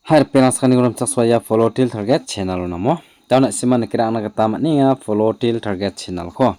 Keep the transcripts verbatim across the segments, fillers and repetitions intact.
Hai, ripengrang, sakani gorom chaksoa ia Follow Till Target channel-o namo. Dao na·sima nikna gita man·enga Follow Till Target channel-ko.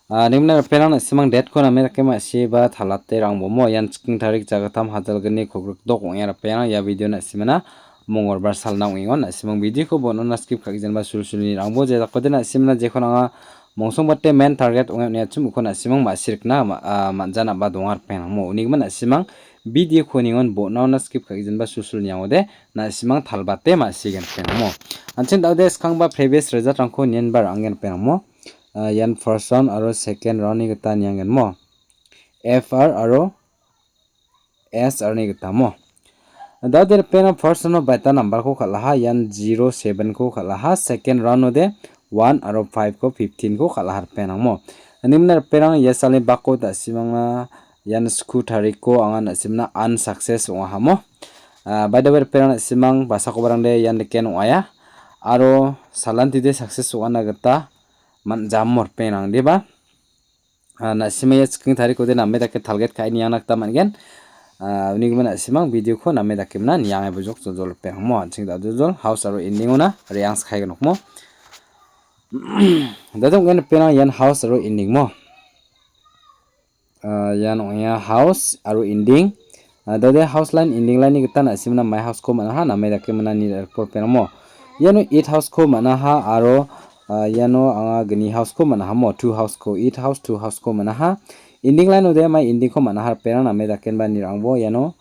Ah, nimna ripengrang na·simang date-ko name dake ma·siba talate rangbomo. Ian chiking tarik jagatam hajalgni kolgrikdok ong·e ripengrang ia video na·simana mongolbar salna ong·engon. Na·simang video-ko bon·ona skip ka·gijanba sulsulni rangbo je dakode na·simana jekon anga mongsongbate main target ong·e on·achim uko na·simang ma·sirikna ma-, ah, man·janaba donga ripengrangmo. Unigimin na·simang video-ko ningon bon·ona skip ka·gijanba sulsul niangode na·simang talbate ma·sigen ripengrangmo. An·ching dao·de skangba previous result-rangko nienba ra·angen ripengrangmo. Ah, ian first round aro second round-ni gita niangenmo. F R aro S R-ni gitamo. Dao·de ripengrang first round-o baita number-ko kal·aha, ian zero seven-ko kal·aha, second round-ode one aro five-ko, fifteen-ko kal·aha ripengrangmo. Nimna ripengrang ia salni bako na·simangna ian sku tarikko anga na·simna unsuccess ong·ahamo. Ah, by the way, ripengrang na·simang basakobarangde ian dake ong·aia. Aro salantide success ong·ana gita man·jamo ripengrang, deba? Ah, na·sima ia chiking tarikode name dake target ka·e niangna gita man·gen. Ah, unigimin na·simang video-ko name dake mna niange bojok joljol ripengrangmo. An·ching da joljol house aro ending-ona re·angsi ka·e gnokmo. Dade ong·gen ripengrang ian house aro ending-mo. Ah, ian ong·enga house aro ending. Ah, dade house line, ending line-ni gita na·simna mai house-ko man·aha, name dake mna ni report penamo. Iano eight house-ko man·aha aro, ah, iano anga gni house-ko man·ahamo, two house-ko, eight house, two house-ko man·aha. Ending line-ode mai ending-ko man·aha ripengrang name dakenba nirangbo iano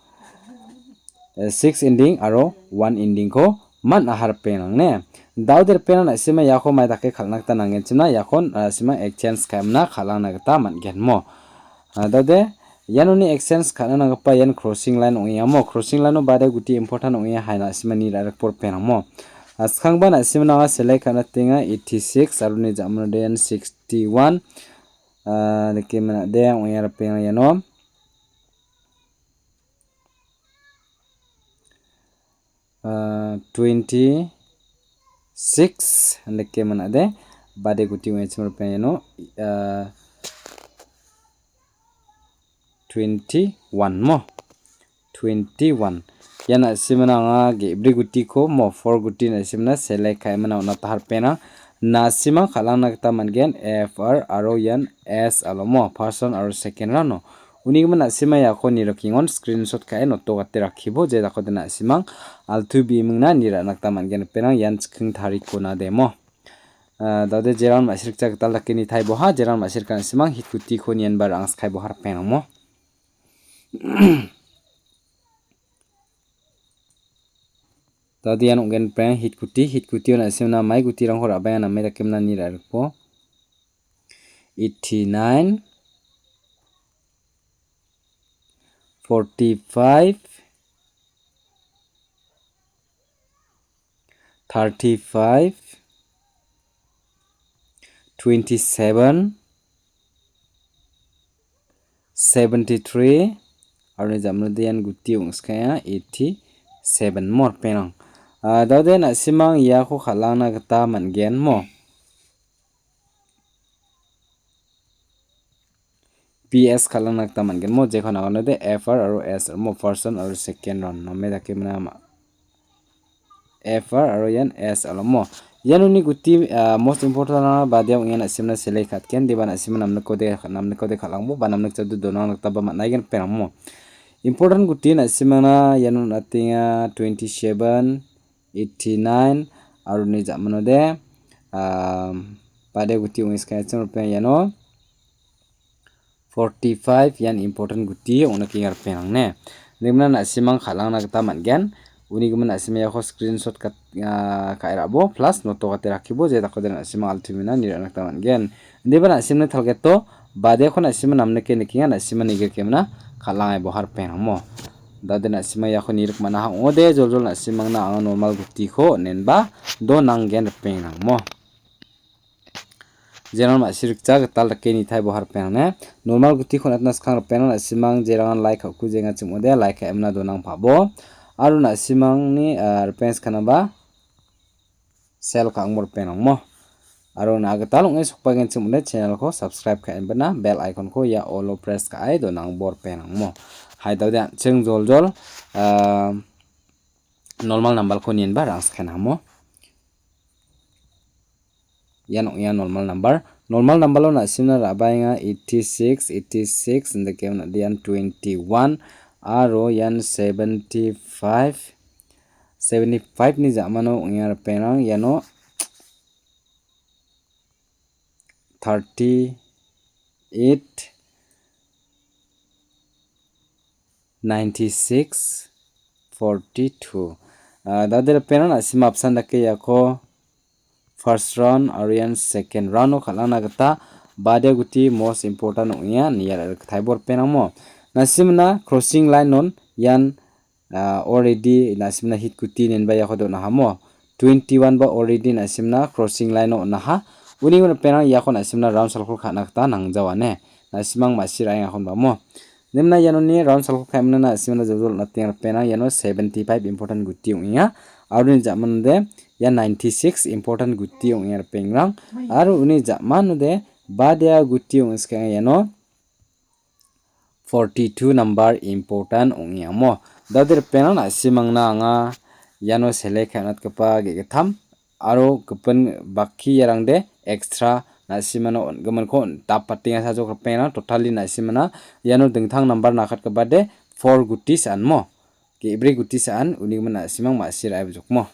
eh, six ending aro one ending-ko man·aha ripengrang ne. Dao·de ripengrang na·sima iako mai dake kal·na gita nangenchimna iakon, ah, na·sima exchange ka·emna kal·angna gita man·genmo. Ah, dao·de ianoni exchange ka·na nanggipa ian crossing line ong·engamo. Crossing line-o bade guti important ong·enga hai na·sima ni ra·rikbo ripengrangmo. Ah, skangba na·sima nanga select ka·na tenga eighty six aro ni ja·manode ian sixty one. Ah, dake manade ong·enga ripengrang iano. Ah, twenty six andake manade bade guti ong·achim ripeng iano, ah, twenty one mo, twenty one. Ia na·simana anga ge·bri gutiko mo, four guti na·simana select ka·emana on·a taharpena. Na·sima kal·angna gita man·gen F R aro ian S alomo, first round aro second round-o. Unigimin na·sima iako nirikkengon screenshot ka·e noto gate rakkibo, je dakode na·simang altu bimingna nirana gita man·gen ripengrang ian chiking tarikona demo. Ah, dade jeran ma·sirikja gital dake nitaiboha, jeran ma·sirikja na·simang hit gutiko nienba ra·angskaiboha ripengrangmo. Dade ian ong·gen ripengrang hit guti, hit gutio na·simna mai gutirangko ra·baenga name dake mna ni ra·rikbo. Eighty nine, forty five, thirty five, twenty seven, seventy three, aro ni ja·manode ian guti ong·skaia eighty seven mo ripengrang. Ah, dade na·simang iako kal·angna gita man·gen mo. B S kal·angna gita man·gen mo, jekon aganode F R aro S R mo, first round aro second round name dake mna ma-, F R aro ian S alomo. Ianoni guti, ah, most important-a badia ong·e na·simna select ka·atgen, deba na·sima namnikode, namnikode kal·angbo ba namnikjadu donangna gitaba man·aigen ripengrangmo. Important guti na·simana iano on·atenga twenty seven, eighty nine, aro ni ja·manode, ah, bade guti ong·e skangachim ripeng iano. Forty five ian important guti ong·na kenga ripengrang ne. Nimna na·simang kal·angna gita man·gen. Unigimin na·sima iako screenshot kat-, ah, ka·e ra·bo plus noto gate rakkibo je dakode na·simang altumina nirana gita man·gen. Indiba na·simni target-o badeko na·sima namnike nikenga na·sima nigikemna kal·angai boha ripengrangmo. Dade na·sima iako nirikmana ha ong·ode joljol na·simangna anga normal gutiko on·enba donanggen ripengrangmo. Jeran ma·sirikja gital dake nitai boha ripengrang ne. Normal gutiko on·atna skang ripengrang na·simang jerangan like ka·oku jenga chim·ode like ka·emna donang pabo. Aro na·simangni, ah, ripeng skanaba sel ka·angbo ripengrangmo. Aro na·a gital ong·e sokbagenchim ong·ode channel-ko subscribe ka·enbena bell icon-ko ia all-o press ka·e donangbo ripengrangmo. Hai dao de an·ching joljol, ah, normal number-ko nienba rangskaen hamo. Ian ong·a normal number. Normal number-o na·simna ra·baenga eighty six, eighty six, indake on·a ian twenty one, aro ian seventy five. Seventy five-ni ja·mano ong·a ripengrang iano thirty eight, ninety six, forty two. Ah, dade ripengrang na·sima apsan dake iako first round aro ian second round-o kal·angna gita badia guti most important ong·enga ine ia ra·rikataibo ripengrangmo. Na·simna crossing line-on ian ah, already na·simna hit guti inenba iako donahamo. Twenty one ba already na·simna crossing line-o on·aha. Uni uno ripengrang iako na·simna round salko ka·na gita nangjawane. Na·simang ma·sina ra·engakon bamo. Nimna ianoni round salko ka·emna na·simna joljol on·ateng ripengrang iano seventy five important guti ong·enga. Aro uni ja·manode ia ninety six important guti ong·enga ripengrang. Aro uni ja·manode badia guti ong·skaenga iano forty two number important ong·e amo. Dade ripengrang na·simangna anga iano select ka·e on·atgipa ge·gittam aro gipin bakki iarangde extra na·simano on·giminko on-, dapatengasa jok ripengrang totally na·simana iano dingtang number nakatgipade four guti sa·anmo. Ge·bri guti sa·an unigimin na·simang ma·sina ra·e bijokmo.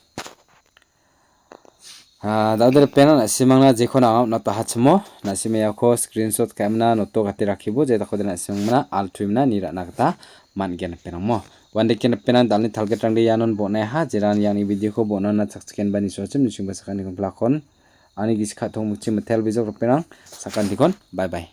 Ah, dade ripengrang na·simangna jekon anga on·atahachimo, na·sima iako screenshot ka·emna noto gate rakkibo, je dakode na·simangna altuimna ni ra·na gita man·gen ripengrangmo. Uandake ripengrang dalni target-rangde ianon bon·aiha, jeran iani video-ko bon·ana chakchikenba nisoachim, nichingba sakantikon plakon. Ani gisik ka·tongmikchi mitel bijok ripengrang, sakantikon, bye bye.